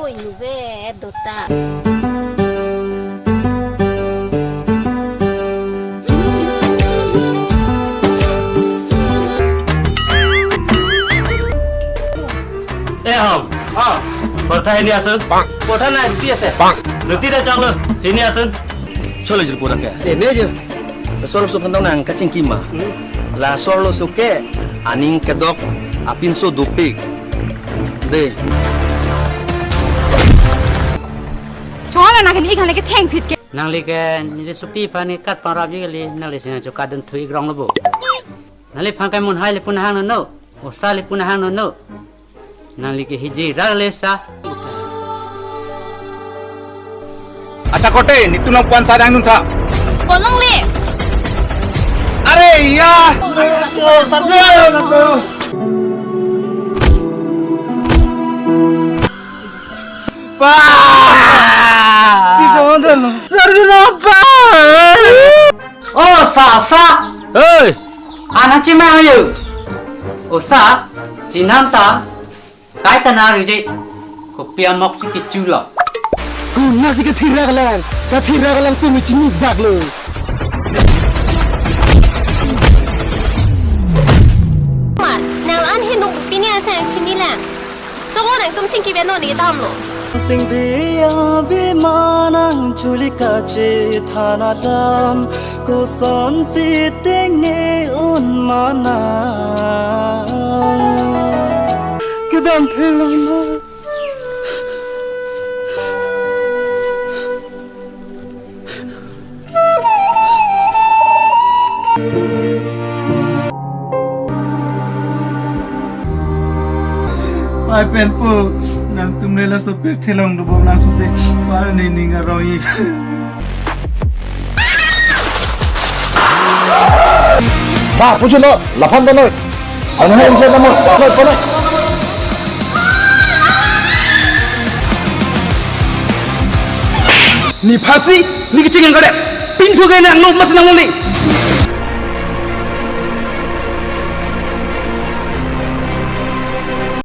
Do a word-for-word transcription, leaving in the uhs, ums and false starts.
Oi, nube dota. Eh, Hom. Ah. Portha hini asun. Portha nai, ruti ase. Ruti ta choklo, hini asun. Chole jir pura ke. Eh, ne je. Laso arloso aphan nang kachingki ma. Hmm. Laso arloso ke aning kedok, apinso dopik. De. Chole nang kali ikhan lagi thengphit ke. Nangli ke neli sopi aphan ni kat parap ji kali, nangli sina cho kadun thui grong lo bo. Nangliphan ke Munhai le pun hang no no. Osa le pun hang no no. Nangli ke hiji ral le sa. Acha kote, nitum nangpuan sa dang nun tha. Kolong le. Are ya. Pa. Oh, sa, sa. Hei. Anak cimang ayo. Oh, sa. Cinam ta. Kai ta na rije. Kopi amok si kichu lo. Kuna si kathira kalang. Kathira kalang pumi chini dak lo. Mar, nang an he nung pini asang chini lang. Chogo nangtum chingki beno ni tam lo. Singvia vimanang chulika che thana dam koson si tengne un manang. Kedam thelang na. Pai pen po, nangtum le laso pirthe along dobom nang sute, par ni ning aroi. Ba, pujulo, laphan banoi. Ano hai, enjoy namo, noi, panoi. Ni phasi, ni keching yang kade. Pintu ke nang lo mas nang uli.